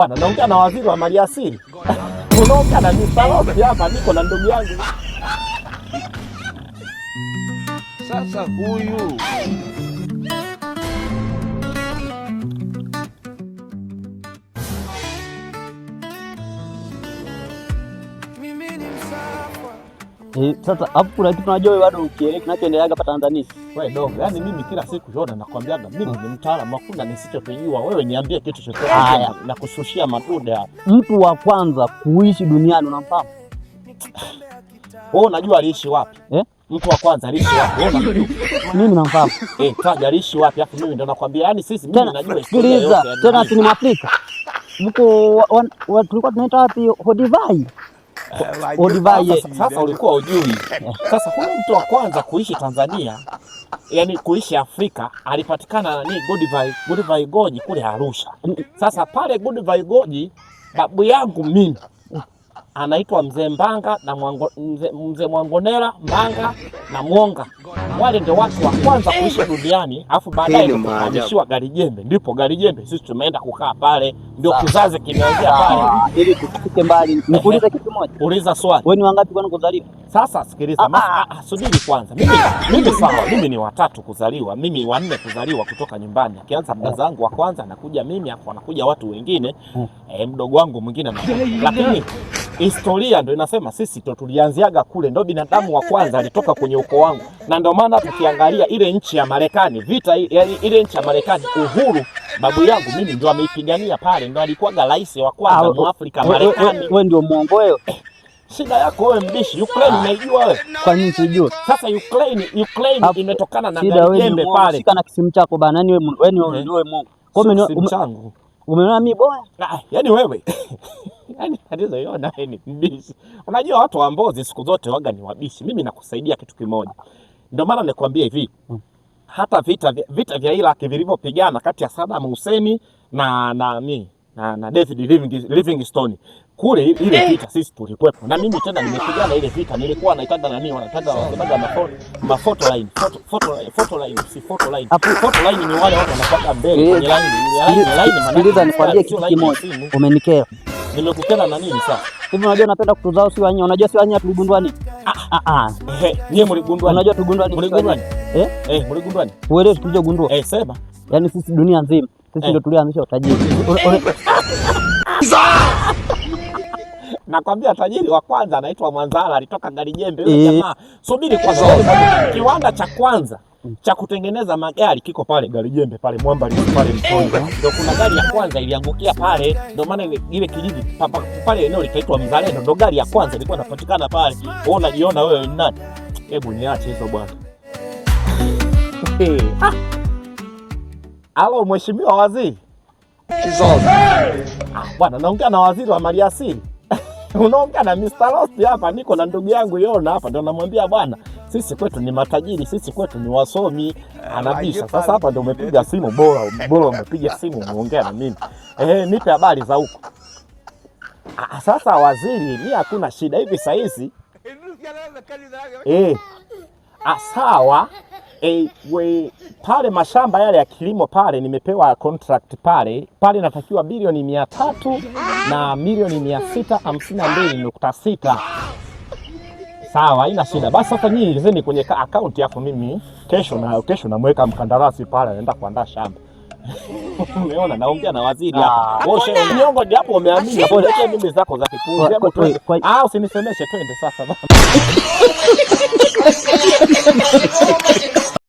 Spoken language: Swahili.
Bwana, naongea na waziri wa maliasili. Unaongea na Mr. Lost hapa, niko na ndugu yangu. Sasa huyu Sasa hapo kuna kitu najua wewe bado ukielewi kinachoendelea hapa Tanzania. Wewe dogo, yani mimi kila siku Jona nakwambiaga mimi ni mtaalamu, hakuna nisichokijua. Wewe niambie kitu chochote Haya. na kushushia madude hapa. Mtu wa kwanza kuishi duniani unamfahamu? Wewe unajua aliishi wapi? Eh? Mtu wa kwanza aliishi wapi? Wewe unajua? Mimi namfahamu. Eh, taja aliishi wapi? Afu mimi ndo nakwambia, yani sisi mimi Tena najua historia sikiliza, yote ya tena dunia. si ni Mwafrika. Mko tulikuwa tunaita wapi Hodivai? Hodivai. Sasa ulikuwa ujui. Sasa huyu mtu wa kwanza kuishi Tanzania, yani kuishi Afrika, alipatikana nani? Godivai, Godivai Goji kule Arusha. Sasa pale Godivai Goji, babu yangu mimi anaitwa Mzee Mbanga na Mwango, Mzee Mwangonela Mbanga na Mwonga. Wale ndio watu wa kwanza kuishi duniani, alafu baadaye Hii ni ndio maajabu. tukahamishiwa Garijembe. Ndipo Garijembe sisi tumeenda kukaa pale, ndio kizazi kimeanzia pale. Ili tusifike mbali, nikuulize kitu kimoja. Uliza swali. Wewe ni wangapi kwani kuzaliwa? Sasa sikiliza, subiri kwanza. Mimi sawa, mimi ni watatu kuzaliwa, mimi wanne kuzaliwa kutoka nyumbani. Akianza mzazi wangu wa kwanza anakuja mimi, afu anakuja watu wengine, mdogo wangu mwingine anakuja. Lakini historia ndo inasema sisi ndo tulianziaga kule, ndo binadamu wa kwanza alitoka kwenye ukoo wangu, na ndio maana tukiangalia ile nchi ya Marekani vita, yani ile nchi ya Marekani uhuru, babu yangu mimi ndo ameipigania pale, ndo alikuwaga rais wa kwanza Mwafrika Marekani. Wewe ndio mwongo wewe. Shida yako wewe mbishi, Ukraine unaijua wewe? Kwa nini sijui? Sasa Ukraine Hapo, imetokana na Shida wewe ni Garijembe mwongo. pale. Shika na kisimu chako bana. Yaani wewe ni wewe mwongo. Kwa hiyo Simu changu. umeona mimi boya? Ah, yani wewe yani tatizo hiyo wewe ni mbishi. Unajua watu wa Mbozi siku zote waga ni wabishi. Mimi nakusaidia kitu kimoja. Ndio maana nikwambia hivi. Hata vita vya Iraq vilivyopigana kati ya Saddam Hussein na David Livingstone kule ile vita sisi tulikuwepo, na mimi tena nimepigana ile vita, nilikuwa naitaga nani, wanataga wanasemaga mafoto line, photo photo line, photo line, si photo line. Photo line ni wale watu wanakuwa mbele kwenye line, ile line maana Sikiliza nikwambie sio kitu line ya kimoja. simu. Umenikera. Nimekukera na nini sasa? Hivi unajua napenda kutuzao si wanyie. Unajua si wanyie tuligundua nini? Ah ah. Ehe, nyie mligundua nini? Unajua tuligundua nini? Mligundua nini? Eh? Eh, mligundua nini? Uelewe tulichogundua. Eh, sema. Yaani sisi dunia nzima sisi ndio tulianzisha utajiri. Nakwambia tajiri wa kwanza anaitwa Mwanzala, alitoka Garijembe yule jamaa. Subiri kwanza, kiwanda cha kwanza cha kutengeneza magari kiko pale Garijembe pale Mwamba pale Mtoni. Ndio kuna gari ya kwanza iliangukia pale, ndio maana ile kijiji pale eneo likaitwa Mzalendo, ndio gari ya kwanza ilikuwa inapatikana pale. Wewe unajiona wewe ni nani? Hebu niache hizo bwana. Ah. Halo mheshimiwa waziri. Ah, bwana naongea na waziri wa maliasili. Unaongea na Mr. Lost hapa, niko na ndugu yangu Yona hapa, ndio namwambia bwana, sisi kwetu ni matajiri, sisi kwetu ni wasomi. Anabisha. Sasa hapa ndio umepiga simu, bora bora umepiga simu umeongea na mimi. Nipe habari za huko. Ah, sasa waziri, mi hakuna shida hivi saizi. Ah, sawa. We, pale mashamba yale ya kilimo pale nimepewa contract pale pale, natakiwa bilioni 300 na milioni 652.6. Sawa, haina shida. Basi sasa nyinyi ingizeni kwenye account yako, mimi kesho namweka mkandarasi pale anaenda kuandaa shamba. Umeona, naongea na waziri hapa. Wewe shehe nyongo ndio hapo umeamini. Hapo leta mimi zako za kipuuzi. Hebu twende. Ah, usinisemeshe, twende sasa.